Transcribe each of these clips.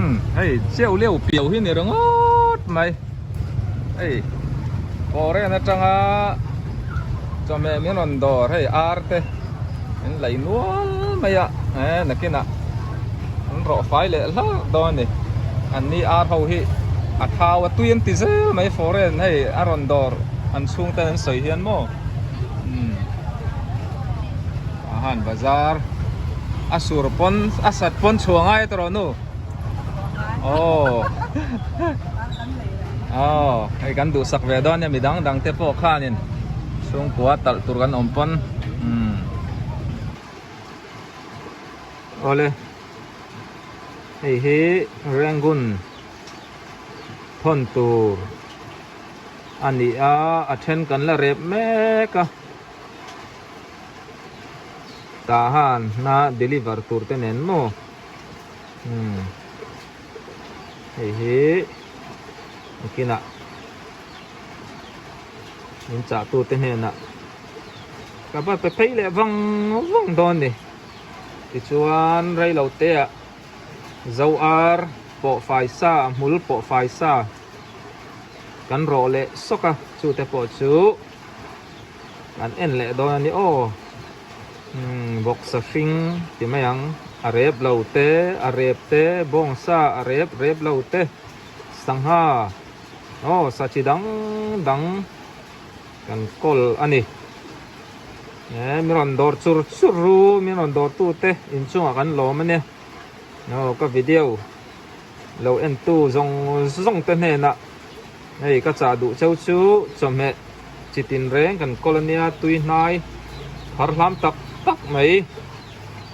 Umm hei chiau leu piau hi ni ringawt mai hei foreign atanga chawhmeh min rawn dawr hei ar te min lei nual mai a eh nakinah an rawh fai leh hlauh dawn a ni an ni ar ho hi a thau a tui an ti zel mai foreign hei a rawn dawr an chhungte an sawi hian maw umm. Ah han bazar a sur pawn a sat pawn chhuah ngai tawh nu aw aw hei kan duhsak ve dawn nia midang dang te pawh khanin chhungkua talh tur kan awm pawn umm awle hei hi Rangoon thawn tur a ni a a then kan la rep mek a. Tah han hna deliver tur te nen maw umm hei hi nakinah min chah tu te hnenah ka va pe phei leh vang vang dawn a ni tichuan reilo te ah zo ar pawh fai sa hmul pawh fai sa kan rawh leh sawk a chu te pawh chu. Kan en leh dawn a ni aw umm bawksa hring ti mai ang a rep lo te a rep te bawngsa a rep rep lo te sangha aw sa chi dang dang kan kawl a ni eh mi rawn dawr chur chur ru mi rawn dawr tu te inchungah kan lawm a nia aw ka video lo en tu zawng zawng te hnenah. Hei ka chah duh cheu chu chawhmeh chi tin reng kan kawl ania tui hnai thar hlam tak tak mai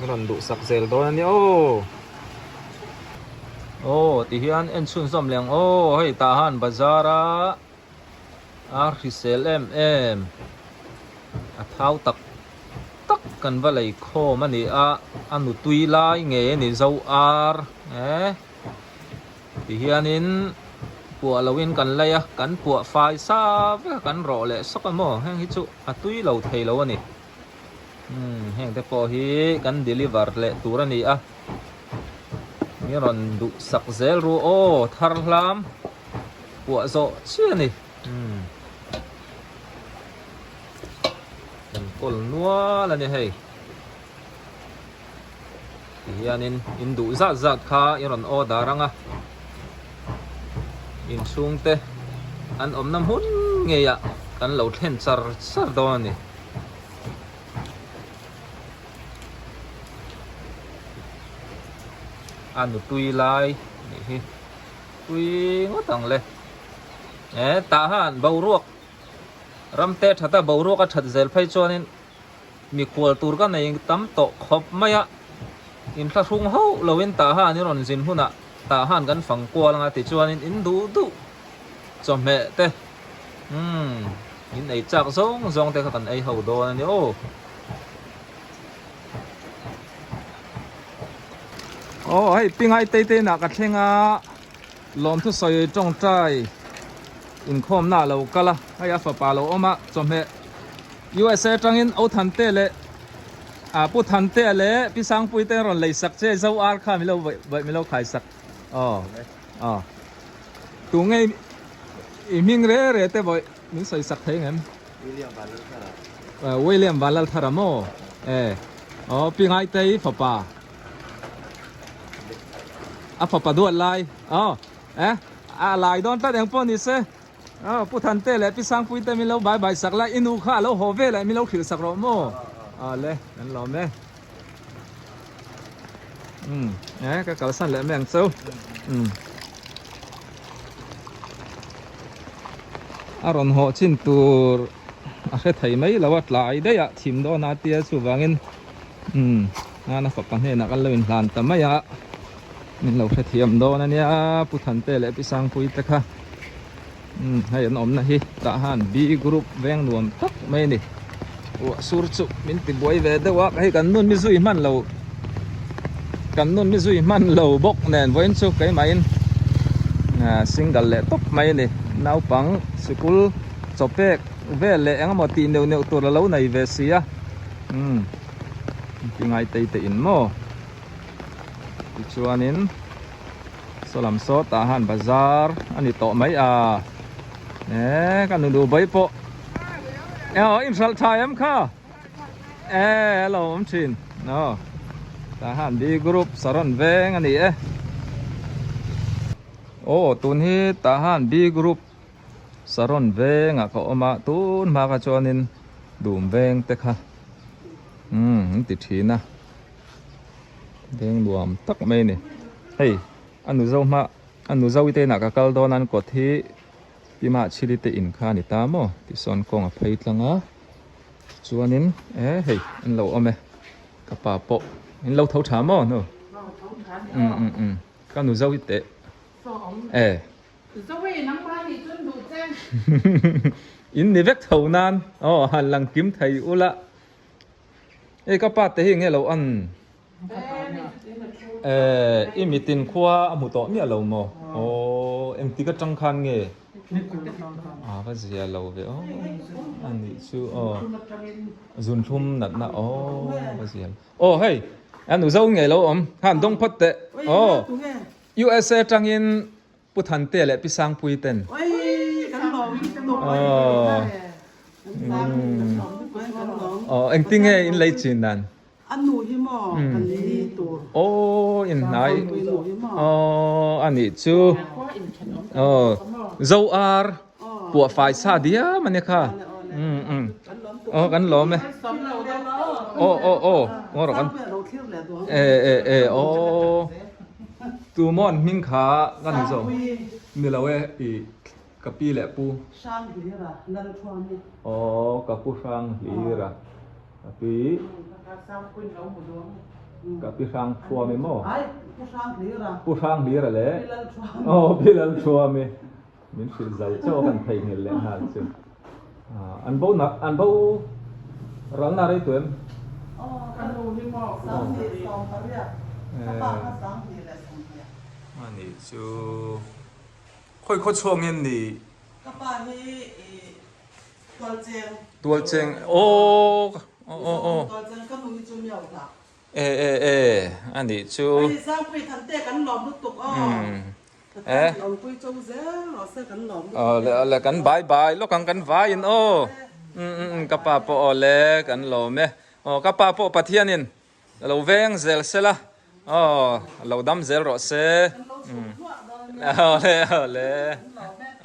a rawn duh sak zel dawn ania aw. Aw ti hian en chhunzawm leh ang aw hei tah han bazar a a hrisel em em a thau tak tak kan va lei khawm a ni a a nutui lai ngei a ni zo ar eh. Tihianin puah loin kan lei a, kan puah fai sa vek a, kan rawh leh sawk a maw? Heng hi chu a tui lo thei lo a ni. Umm heng te pawh hi kan deliver leh tur a ni a, mi rawn duh sak zel ru aw thar hlam puah zawh chiah a ni. Umm kan kawl nual a ni hei. Tihianin in duh zat zat kha i rawn order ang a, inchhungte an awmna hmun ngeiah kan lo thlen char char dawn a ni. A nutui lai nih hi tui ngawt ang le. Eh tah han boruak ramte that a boruak a that zel phei chuanin Mikhual tur ka nei tam tawh khawp mai a, inthlahrung hauh loin tah han i rawn zin hunah tah han kan fang kual anga tichuanin in duh duh chawhmeh te umm in ei chak zawng zawng te kha kan ei ho dawn a ni aw. Aw hei Pingai tei te inah ka thleng a, lawmthu sawi tawngtai inkhawmna a lo kal a, hei a fapa a lo awm a chawhmeh. USA atangin O Thante leh ah Pu Thante leh Pi Sangpui te rawn lei sak che Zo ar kha milo vaih milo khai sak aw aw tu nge i hming re re te vawi min sawi sak thei ngem William Vanlalthara William Vanlalthara maw e aw Pi Ngaitei fapa a fapa duat lai aw e a lai dawn tlat eng pawh ni se. Aw Pu Thante leh Pi Sangpui te min lo bai bai sak la, i nu kha a lo haw ve leh min lo hrilh sak rawh maw? Aw le, kan lawm e. Umm, e ka kalsan leh mai ang chau. Umm. A rawn haw chin tur a hre thei mai lo a, tlai daih a thim dawn a tia chuvangin umm nana fapa hnenah kan lo inhlan ta mai a. Min lo hrethiam dawn a nia Pu Thante leh Pi Sangpui te kha umm hei an awmna hi tah han B group veng nuam tak mai a ni uah sur chu min ti buai ve deuh a hei kan nun mi zui hman lo kan nun mi zui hman lo bawk nen vawiin chu keimahin ah single leh tawp mai a ni naupang sikul chawpek vel leh engemaw tih neuh neuh tur a lo nei ve si a umm ti ngai tei te in maw. Tichuanin Saw lam saw tah han bazar a ni tawh mai a eh ka nu duh bai pawh eh aw inhralh tha em kha eh a lo awm thin aw tah han B group saron veng a ni e aw tun hi tah han B group saron vengah ka awm a tun hma kha chuanin dum veng te kha umm an ti thin a. Veng nuam tak mai a ni. Hei a nu zo hma a nu zo te inah ka kal dawn a an kawt hi Pima chili te in kha a ni ta maw tisawn kawng a phei tlang a chuanin eh hei an lo awm e ka pa pawh in lo tho tha maw nu um um um ka nu zo hi teh eh in ni vek tho nan aw han lang kim thei ula. Hei ka pa te hi nge lo an eh i mitin khua a hmu tawh miah lo maw aw engtik atang khan nge a va zia lo ve aw a nih chu aw zunthlum natna aw va zia lo aw hei a nu zo nge lo awm khan dawng phawt teh aw USA atangin Pu Thante leh Pi Sangpui ten. Aw engtin nge in lei chin dan? Aw in hnai aw a nih chu aw zo ar puah fai sa diam a nia kha aw kan lawm e aw aw aw ngaw rawh kan e e e aw. Tumaw an hming kha ka ni zawk? Ni lo e, i ka pi leh pu. Hranglira, Lalthuami. Aw, ka pu Hranglira. Ka pi. Ka pi Hrangthuami maw? Ai, pu Hranglira. Pu Hranglira leh. Pi Lalthuami. Aw, pi Lalthuami. Min hrilh zo chauh a kan theihnghilh leh nghal chu. An bo na an bo ral na rei tu em? Aw ka nu hi maw Sanghnih 80, ka pa kha Sanghnih leh 20. A nih chu khawi khaw chhuak nge ni? Ka pa hi i Tualcheng. Tualcheng aw aw aw aw. Tualcheng ka nu hi chu miau hlah. E e e a nih chu. Hei Zangpui Thante kan lawm lutuk aw. Eh. Awle awle kan bye bye lawk ang kan vai in aw. Um um um ka pa pawh awle kan lawm e. Aw ka pa pawh Pathian in a lo veng zel sela aw a lo dam zel rawh se. Um awle awle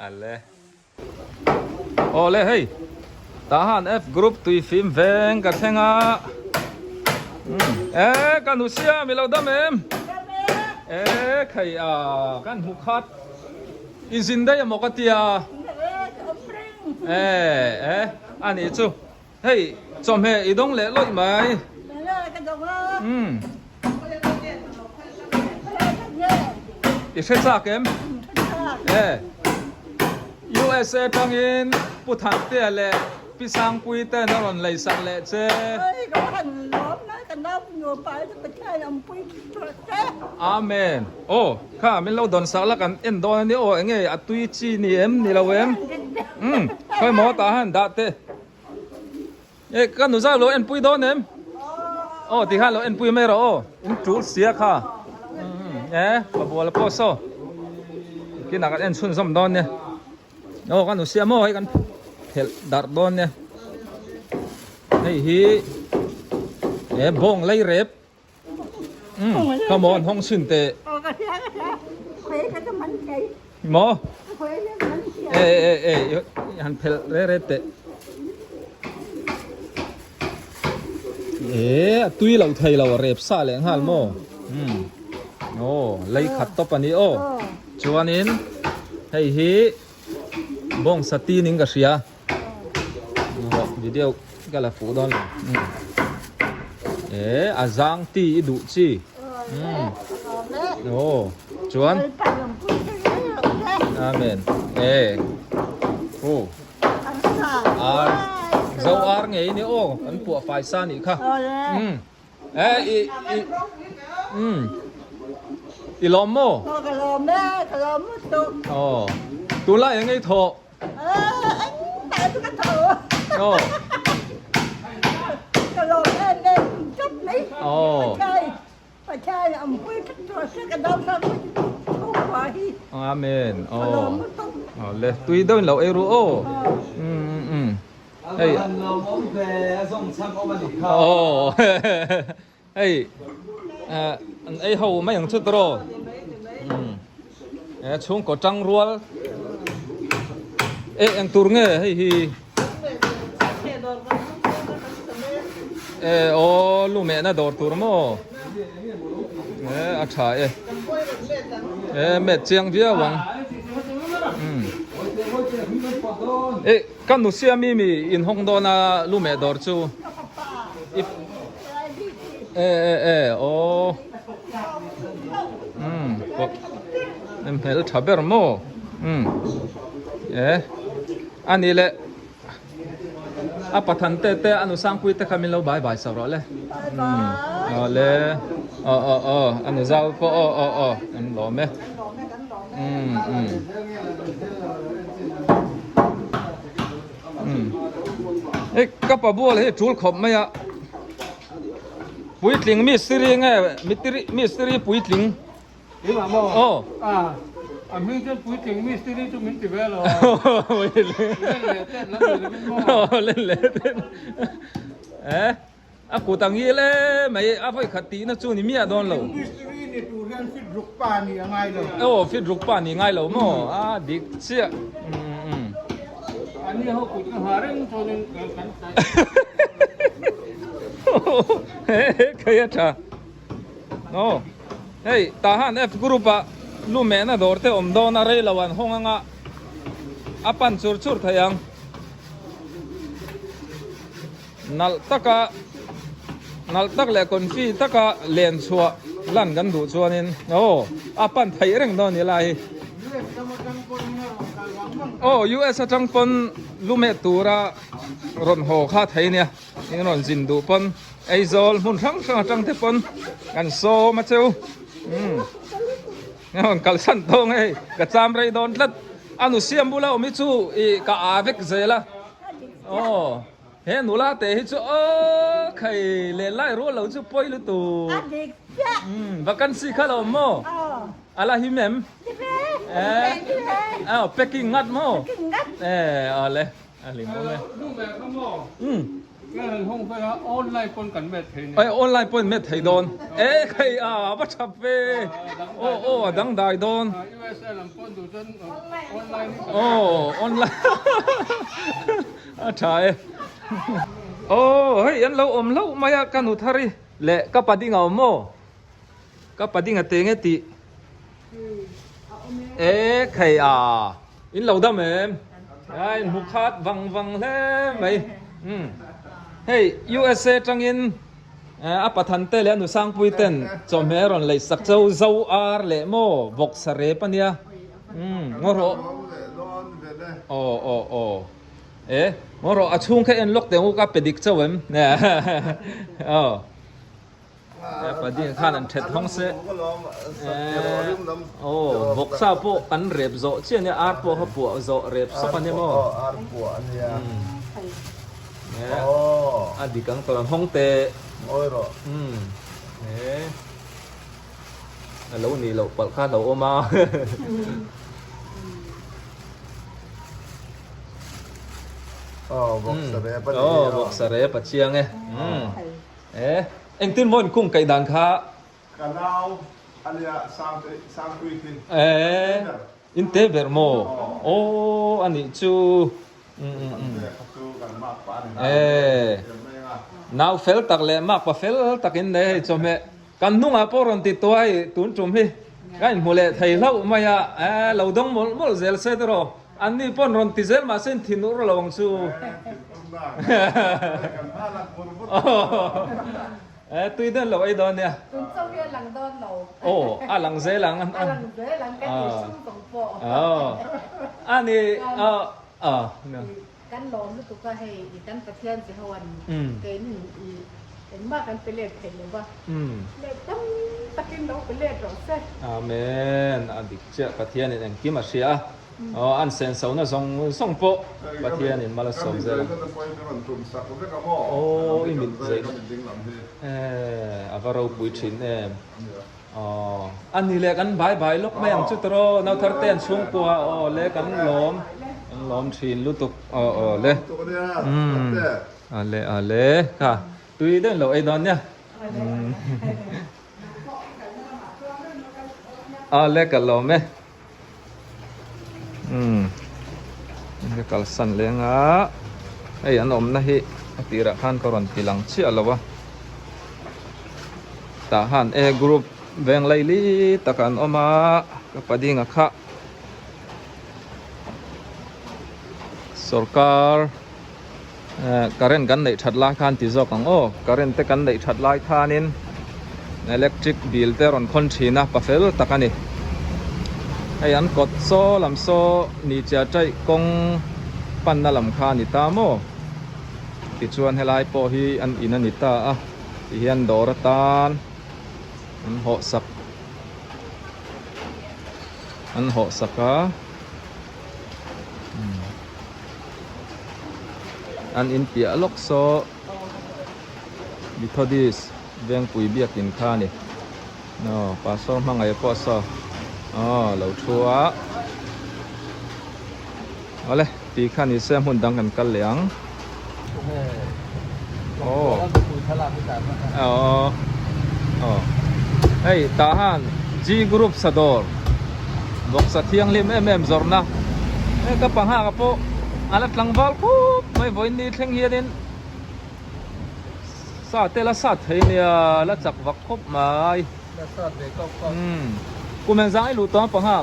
awle. Awle hei tah han F group tui fim veng ka thleng a umm e ka nu siam i lo dam em e khai a kan hmu khat i zin daih amaw ka tia e e a nih chu hei chawhmeh i dawng leh lawih mai umm i hre chak em e USA tangin Pu Thangtea leh Pi Sangpui ten a rawn lei sak leh che. Amen. Aw kha min lo dawn sak la kan en dawn a nia aw enge a tui chi ni em ni lo em umm khawi maw tah hian dah teh. E ka nu zau lo enpui dawn em? Aw ti khan lo enpui mai rawh aw in tul sia kha e ka bual pawh saw kinah kan en chhun zawm dawn nia aw ka nu sia maw hei kan phelh darh dawn nia hei hi e bawng lei rep um come on hawng chhin teh maw e e e han phelh re re teh e a tui lo thei lo rep sa leh nghal maw um aw lei khat tawp a ni aw chuanin hei hi bawng satin in ka hria. Video ka la fuh dawn lo. E a zang ti i duh chi. Oh, chuan. Amen. E. Oh. Ar. Zo ar ngei ni aw kan puah fai sa nih kha. E i i um i lawm maw? Ka lawm e, ka lawm lutuk. Oh. Tunlai eng ei thawh? Amen. Aw. Aw le tui deuhin lo ei ru aw. Um um. Hei. Aw. Hei an ei ho mai ang chu tawh. Um. Chhungkaw tang rual. E eng tur nge hei hi. E aw lu mehna dawr tur maw. E a tha e. E met chiang viau ang. Um. E ka nu siam i mi in hawng dawn a lu meh dawr chu. E e e aw. Um em hmel tha ber maw. Um. E a ni le a pathan te te a nu sangpui te kha min lo bai bai sak rawh le. Um aw le aw aw aw a nu zau pawh aw aw aw an lawm e. Um um. Hei ka pa bual hi tul khawp mai a puitling mistiri nge mitiri mistiri puitling aw a hming chuan puitling mistiri chu min ti ve lo len leh ten eh A kut ang ngil e mai, a vawi khat tihna chu ni miah dawn lo. Mistiri ni tur hian fit ruk pa ni a ngai lo. Aw fit ruk pa ni ngai lo maw, a dik chiah. Um. Ani ho kut ka ha reng chuanin kan tlai. Hei a tha. Aw hei tah han F group ah lu mehna dawr te awm dawn a rei lo an hawng anga a pan chur chur thei ang. Nalh taka nalh tak leh confi taka len chhuah lan kan duh chuanin aw a pan theih reng dawn ni lai hi. Aw US atang pawn lumet tura rawn haw kha thei nia in rawn zin duh pawn Aizawl hmun hrang hrang atang te pawn kan sawm a cheu umm rawn kalsan tawh ngei ka cham rei dawn tlat a nu siam bula awm hi chu ih ka aa vek zel a aw. He nula te hi chu aw khai len lai rual lo chu pawi lutuk. A dik chiah. Umm vacancy kha lo awm maw? Aw. A la him em? Ni ve. Eh. Ni ve. Aw packing ngat maw? Packing ngat. Eh aw le a hlim awm e. Nu meh kha maw? Umm. Kan han hawng vel a online pawn kan met thei nia. Ai online pawn met thei dawn. Eh khai a va thap ve. Aw aw a dangdai dawn. USA lam pawn duh chuan online. Aw online. A tha e. Aw hei an lo awm hlauh mai a ka nu thar i leh ka pading a awm maw? Ka pading a teng e tih. E khei a in lo dam em? A in hmu khat vang vang hle mai. Umm hei USA tangin a pathan te leh a nu sangpui ten chawhmeh a rawn lei sak chau zo ar leh maw vawksa rep a nia. Umm ngaw rawh. Aw aw aw. E ngaw rawh a chhung kha en lawk teh ang u ka pe dik chauh em aw e pading khan an that hawng se aw vawksa pawh kan rep zawh chiah ania ar pawh kha puah zawh rep sawk ania maw ar puah ania a dik ang tawh ang hawng teh ngawi rawh umm e. A lo nih loh palh kha a lo awm a. Aw vawksa rep a ni. Aw vawksa rep a chiang e. E engtin maw inkung kaih dan kha? Ka nau a nia Sangpui khi. E in te ber maw? Aw a nih chu. E nau fel tak leh makpa fel takin nei hei chawhmeh Kan hnungah pawh rawn ti tuai tun tum hi ka inhmu leh thei hlauh mai a, eh lo dawng mawlh mawlh zel se tiraw, anni pawn rawn ti zel mahse in thin ur lo ang chu. Eh tui dawn lo ei dawn nia. Tun chauh hi a lang dawn lo. Aw a lang zel ang. A lang zel ang kan ei sum tawng pawh. Aw ani aw aw. Kan lawm lutuk a hei i kan Pathian Jehovan keinin i engmah kan pe let thei lo va, let tam takin lo pe let rawh se. Amen. A dik chiah Pathianin engkim a hria a, aw an senso na zawng zawng pawh Pathianin mal a sawm zel ang. Aw i mit zei eh a va ropui thin em. Aw a ni leh kan bai bai lawk mai ang chu tawh Nauthar te an chhungkua aw le kan lawm kan lawm thin lutuk aw aw le umm ale ale kha tui deuh in lo ei dawn nia ale ka lawm e umm ka kalsan leng a hei an awmna hi a tirah khan ka rawn ti lang chiah lo a tah han e group veng laili tak an awm a ka padinga kha sawrkar eh current kan neih that lai khan ti zawk ang aw current te kan neih that lai khanin electric bill te rawn khawn thin a pafel tak a ni hei an kawt saw lam saw ni chiah taih kawng panna lam kha a ni ta maw tichuan helai pawh hi an in a ni ta a tihian dawr atan an hawh sak an hawh sak a. An in piah lawk saw Methodist Vengpui biakin kha a ni. Aw pastor hmangaih pawh saw aw lo thu a. Awle ti kha ni se hmun dang kan kal leh ang. Aw aw aw hei tah han G group sadawr bawksa thianghlim em em zawrhna hei ka pangha ka pawh a la tlangval khup mai vawiin ni thleng hianin sa te la sat thei ania la chak vak khawp mai umm kum engzang i luh tawng pangha.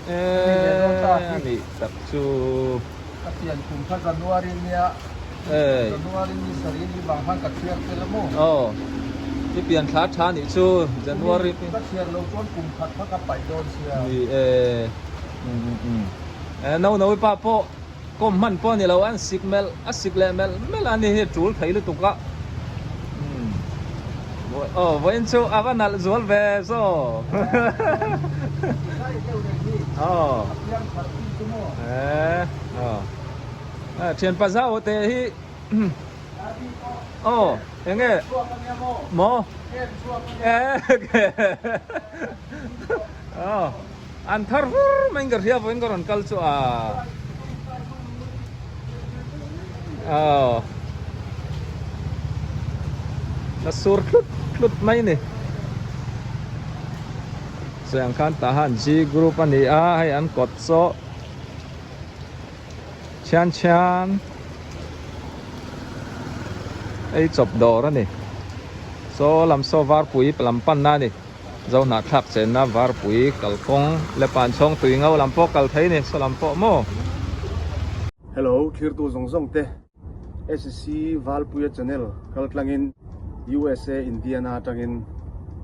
Eee a nih tak chu. Ka pian kum kha January nia January ni sarih ni vang khan ka chhiar tel a maw? Aw i pian thla tha nih chu January ka chhiar lo chuan kum khat kha ka paih dawn sia. Ni e umm e no no i pa pawh kawm hman pawh a ni lo an sik melh a sik leh melh melh a ni hi tul thei lutuk a umm aw vawiin chu a va nalh zual ve zaw aw e aw thianpa zau te hi aw enge maw aw. An thar vur mai in ka hria vawiin ka rawn kal chu a aw la sur tlut tlut mai ni chuan khan tah han G group a ni a hei an kawt saw chhian chhian ei chawp dawr a ni saw lam saw varpui lam panna a ni. Zohnahthlak chenna varpui kalkawng leh panchhawng tui ngo lam pawh kal thei ni, saw lam pawh maw? Hello thirtu zawng zawng te SC Valpuia channel kal tlangin USA Indiana atangin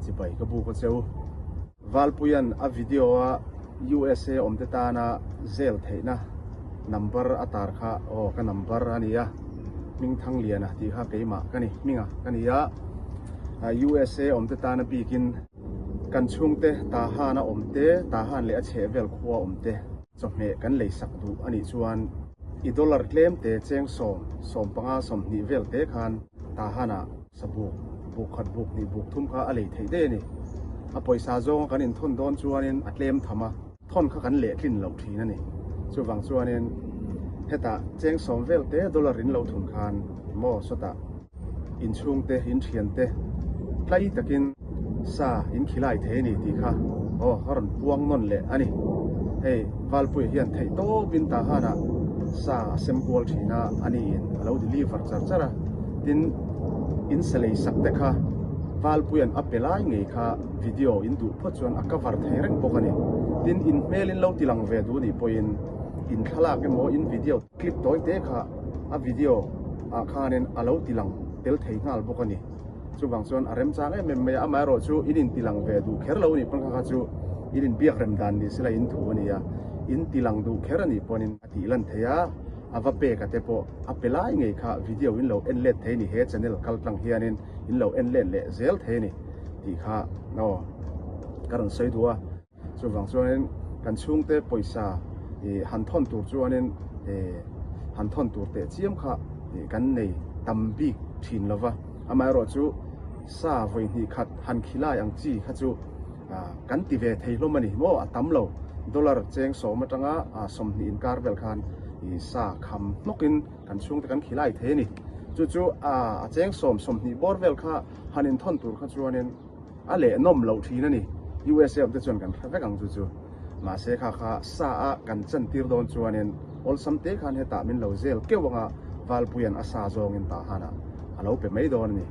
chibai ka buk a cheu. Valpuian a video a USA awmte tana zel theihna number a tar kha aw ka number a nia Hmingthangliana tih kha keimah ka ni hminga ka ni a. USA awmte tana bikin kan chhungte Tahan a awmte, Tahan leh a chhehvel khua awmte chawhmeh kan lei sak duh a nih chuan i dollar tlemte cheng sawm, 15, 20 vel te khan Tahan-ah sabuk, buk khat, buk hnih, buk thum kha a lei theih daih a ni. A pawisa zawnga kan inthawn dawn chuanin a tlem tham a, thawn kha kan lehtlin loh thin a ni. Chuvang chuanin hetah cheng sawm vel te dollar in lo thun khan maw sawtah inchhungte, inthiante tlai takin sa in khilai thei a ni tih kha aw a rawn puang nawn leh a ni. Hei Valpuia hian theih tawpin Tahanah sa a sem kual thin a, a niin a lo deliver char char a. Tin, in sa lei sak te kha Valpuia'n a pe lai ngei kha video in duh phawt chuan a cover thei reng bawk a ni. Tin, in hmel in lo ti lang ve duh nih pawhin in thlalak emaw in video clip tawi te kha a video ah khanin a lo ti lang tel thei nghal bawk a ni. Chuvang chuan a remchang em em mai a, amaherawh chu in in ti lang ve duh kher lo nih pawn kha kha chu in in biak rem dan ni sela in thu a ni a, in ti lang duh kher a nih pawnin a tih lan thei a, a va pek a te pawh a pe lai ngei kha video in lo en let thei a ni, he channel kal tlang hianin in lo en let leh zel thei a ni tih kha aw ka rawn sawi duh a. Chuvang chuanin kan chhungte pawisa ih han thawn tur chuanin ih han thawn tur teh chiam kha ih kan nei tam bik thin lo va. Amaherawhchu sa vawi hnih khat han khilai ang chi kha chu kan ti ve thei hlawm a ni maw? A tam lo. Dollar cheng sawm atanga 20 inkar vel khan sa kham hnawkin kan chhungte kan khilai thei a ni. Chu chu a cheng sawm 20 bawr vel kha han inthawn tur kha chuanin a leh nawm loh thin a ni. USA awm te chuan kan hre vek ang chu chu. Mahse kha kha sa a kan chantir dawn chuanin awlsam te khan hetah min lo zel keuh anga Valpuia'n a sa zawngin tah hanah a lo pe mai dawn a ni.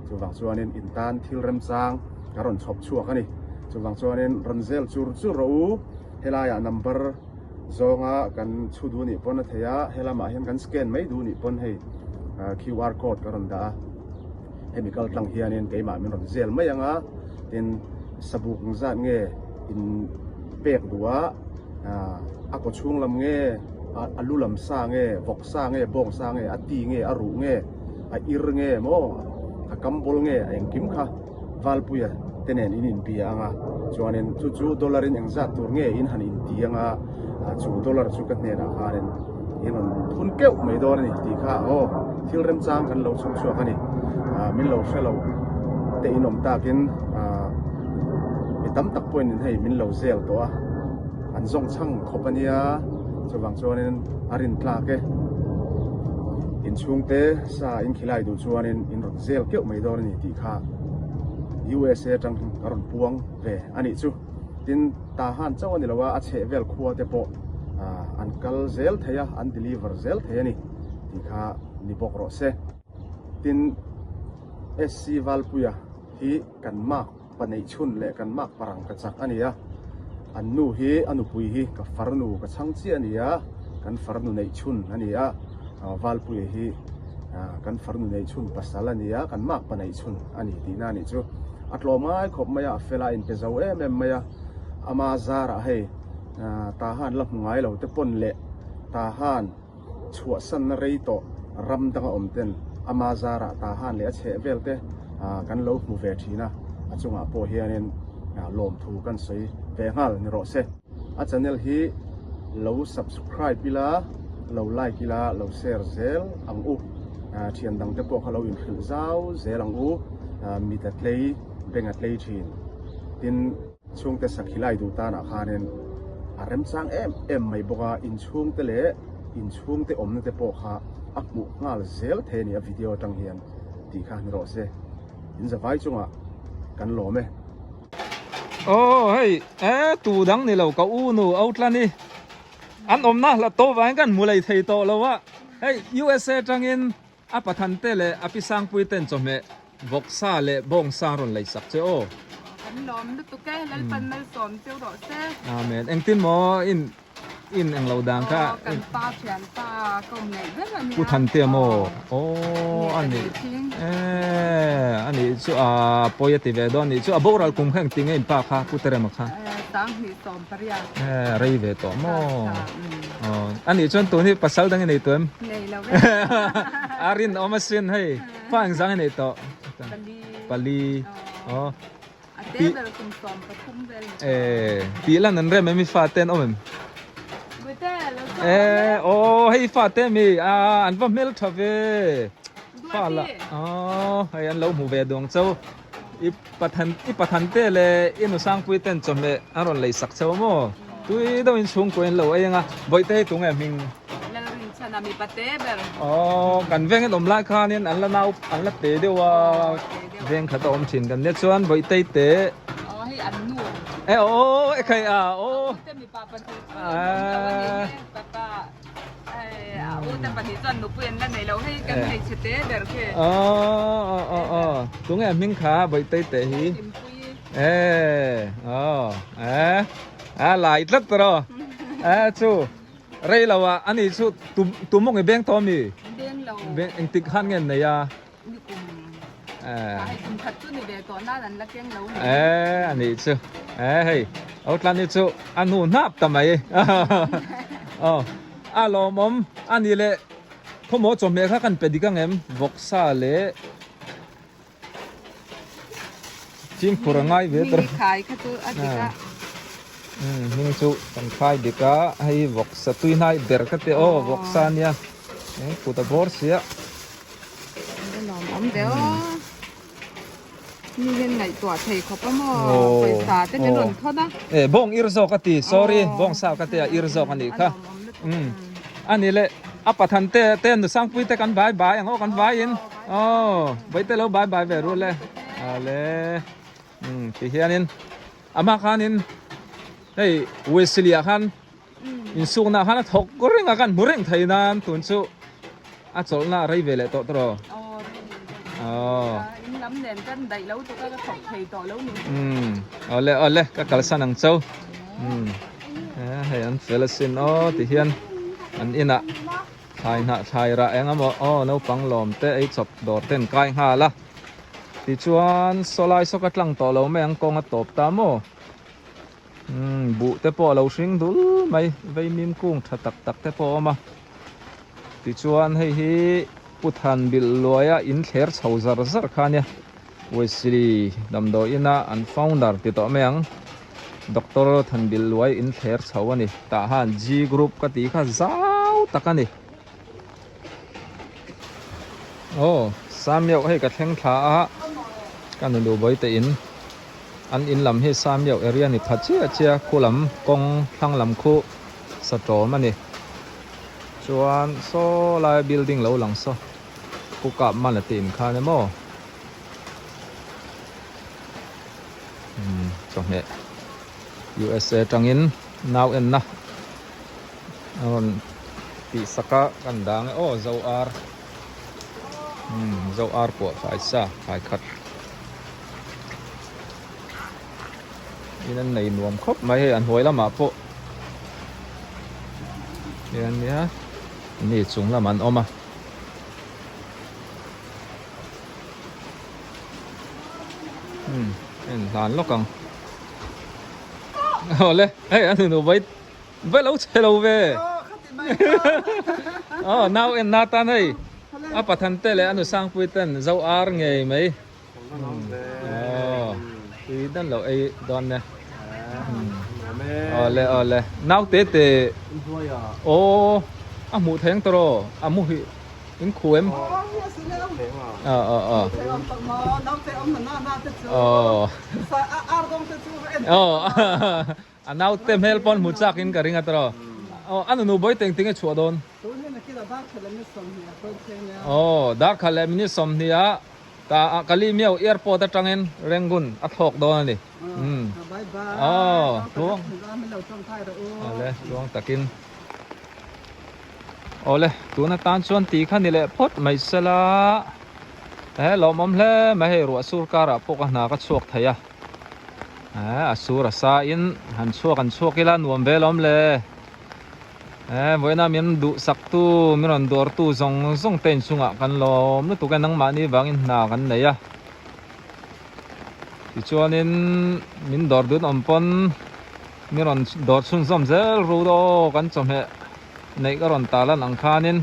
Chuvang chuanin in tan thil remchang ka rawn chhawp chhuak a ni. Chuvang chuanin rawn zel chur chur rawh u. Helaiah number zawnga kan chhu duh nih pawn a thei a, helamah hian kan scan mai duh nih pawn hei QR code ka rawn dah a. Hemi kal tlang hianin keimah min rawn zel mai ang a, tin sabuk zat nge in pek duh a, a kaw chhung lam nge, a lu lam sa nge, vawk sa nge, bawng sa nge, a ti nge, a ruh nge, a ir nge maw, a kam bawl nge, a engkim kha Valpuia te nen in inbia ang a, chuanin chu chu dollar in engzat tur nge in han inti ang a, chu dollar chu ka hnenah khanin in rawn thun keuh mai dawn a ni tih kha aw thil remchang kan lo chhawp chhuak a ni. Min lo hre lo te in awm takin mi tam tak pawhin in hei min lo zel tawh a, an zawng chhang khawp a nia, chuvang chuanin a rin tlak e. Inchhungte sa in khilai duh chuanin in rawn zel keuh mai dawn a ni tih kha USA atang ka rawn puang ve a nih chu. Tin, Tahan chauh a ni lo a, a chheh vel khua te pawh an kal zel thei a, an deliver zel thei a ni tih kha ni bawk rawh se. Tin, SC Valpuia hi kan mark pa neih chhun leh kan mark parang ka chak a ni a, an nu hi a nupui hi ka farnu ka chhang chiah a ni a, kan farnu neih chhun a ni a, Valpuia hi kan farnu neih chhun pasal a ni a, kan mark pa neih chhun a ni tihna a nih chu. A tlawm ngai khawp mai a, a fel a, a inpe zo em em mai a, ama zarah hei Tahan la hmu ngai lo te pawn leh Tahan chhuahsanna rei tawh ram danga awm ten ama zarah Tahan leh a chheh vel te kan lo hmu ve thin a, a chungah pawh hianin lawmthu kan sawi ve nghal ni rawh se. A channel hi lo subscribe ila, lo like ila, lo share zel ang u. Thian dang te pawh kha lo inhrilh zau zel ang u. Mit a tlei, beng a tlei thin. Tin, chhungte sakhilai duh tanah khanin a remchang em em mai bawk a, inchhungte leh inchhungte awmna te pawh kha a hmuh nghal zel thei a ni a video atang hian tih kha ni rawh se. In zavai chungah kan lawm e. Aw hei e tu dang ni lo ka u nu Outlan i an awmna hla to vangin kan hmu lei thei tawh lo a hei USA atangin a pathan te leh a pi sangpui ten chawhmeh vawksa leh bawngsa rawn lei sak che aw. Kan lawm lutuk e Lalpan malsawm cheu rawh se. Amen engtin maw in In eng lo dan kha. Aw kan pa thian pa ka awm ngaih ber a nia. Pu Thantea maw? Aw a nih eh a nih chu a pawi a ti ve dawn a nih chu a boral kum kha engti nge in pa kha Pu Terema kha? 2018. Eh rei ve tawh maw? Aw a nih chuan tun hi pasal dang i nei tawh em? Nei lo e. A rinawm asin hei fa engzang i nei tawh? Pali. Pali aw. A te ber kum 13 vel ni tawh. Eh, tih lan an rem em i fa te an awm em? Bute, lo chhuak Eh, aw hei fa te mi, a an va hmel tha ve. Fa la, aw hei an lo hmu ve duang chau. I pathan i pathan te le i nu sangpui ten chawhmeh an rawn lei sak chau maw? Tui deuhin chhungkua in lo ei anga, Bawihte hei tunge hming? Lalrinchhana mipa te ber. Aw, kan veng in awm lai khanin an la nau an la te deuh a, veng khat a awm thin kan nia chuan Bawihtei te. Aw hei an nu. E aw e khai a aw. A ute mipa pahnih chu an awm lo a ni he papa a ute pahnih chuan nupui an la nei lo hei kan hmeichhe te ber khi. Aw aw aw aw tunge a hming kha Bawihtei te hi. Hlimpui. E aw e a lai tlat tawh e chu. Rei lo a, ani chu tu mawng i beng tawh ami? Beng lo. Beng engtik khan nge an nei a? Ni kum. Eh. Hei kum khat chu ni ve tawh nan an la keng lo ni. Eh ani chu. Eh hei Outlan hi chu a hnu hnap ta mai. Aw a lawmawm ani leh khawmaw chawhmeh kha kan pe dik ang em? Vawksa leh Fimkhur a ngai ve tar. Hming khai kha chu a dik a. Hming chu kan khai dik a, hei vawksa tui hnai ber kha te aw vawksa ania. Eng kut a bawr sia. An awm ve aw. Mi hian ngaihtuah thei khawp a maw pawisa te min rawn thawn a. E bawng ir zawk a ti sorry bawng sa ka tia ir zawk a nih kha. Um a ni le a pathan te te nu sangpui te kan bai bai ang aw kan vai in aw vaite lo bai bai ve rul e ale um ti hianin ama khanin hei Wesley ah khan insukna khan a thawk reng a kan hmu reng thei nan tun chu a chawlhna a rei ve leh tawh tawh aw in lam nen kan daih lo tuk a ka thawk thei tawh lo ni um awle awle ka kalsan ang cho um hei an fel asin aw ti hian an inah thlai hnah thlai rah eng emaw aw naupang lawm te ei chawp dawr ten kai nghal a tichuan sawlai saw ka tlang tawh lo mai ang kawng a tawp ta maw. Umm buh te pawh a lo hring dul mai veimim kung tha tak tak te pawh a awm a tichuan hei hi Puthan bilh luaia in thler chho zar zar kha ania Wesley damdawi ina an founder ti tawh mai ang Doctor Than bilh luai in thler chho a ni tah han G group ka tih kha zau tak a ni aw Samiauh hei ka thleng thla a ka nunu bawihte in. An in lam hi Samiau area ni pha chiah chiah khu lam kawng thlang lam khu sa tawm a ni. Chuan saw lai building lo lang saw Pu Kap Man a tih in khan emaw umm chawhmeh USA tangin nau enna a rawn tih sak a kan dang e aw zo ar umm zo ar pawh fai sa fai khat. In an nei nuam khawp mai hei a hnuai lamah pawh hian nia mi chung lamah an awm a. Umm en hlan lawk ang awle hei a nunu vai vai lo che lo ve aw nau en na tan hei a pathan te leh a nu sangpui ten zo ar ngei mai. Tui dan lo ei dawn ne. Awle awle. Nau te te. Aw a hmuh theng tawh rawh. A mu hi in khu em. Aw aw aw. Aw. Aw. A naute hmel pawn hmu chak in ka ring a tawh. Aw a nunu bawi teng teng e chhuah dawn. Aw darkhat leh minute 20 ah ta Kalimiau airport atangin Rangoon a thlawk dawn a ni. Umm. Aw tluang. Awle tluang takin. Awle tun atan chuan tih kha ni leh phawt mai sela. He lawmawm hle mai hei ruah sur karah pawh ka hna ka chhuak thei a. A sur a sa in han chhuak an chhuak ila nuam vel awm le eh vawiina min duh sak tu min rawn dawr tu zawng zawng te inchungah kan lawm lutuk e nangmahni vangin hna kan nei a tichuanin min dawr dun awm pawn min rawn dawr chhunzawm zel ru aw kan chawhmeh neih ka rawn tarlan ang khanin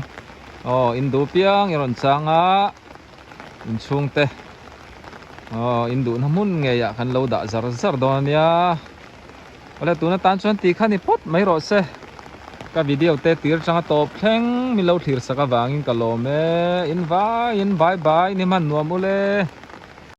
aw in duh piang i rawn chang a. Inchhungte aw in duhna hmun ngeiah kan lo dah zar zar dawn a nia. Awle tun atan chuan tih kha ni phawt mai rawh se. Ka video te tir changa tawp thleng min lo thlir sak avangin ka lawm e. In vaiin bye bye ni hman nuam ule.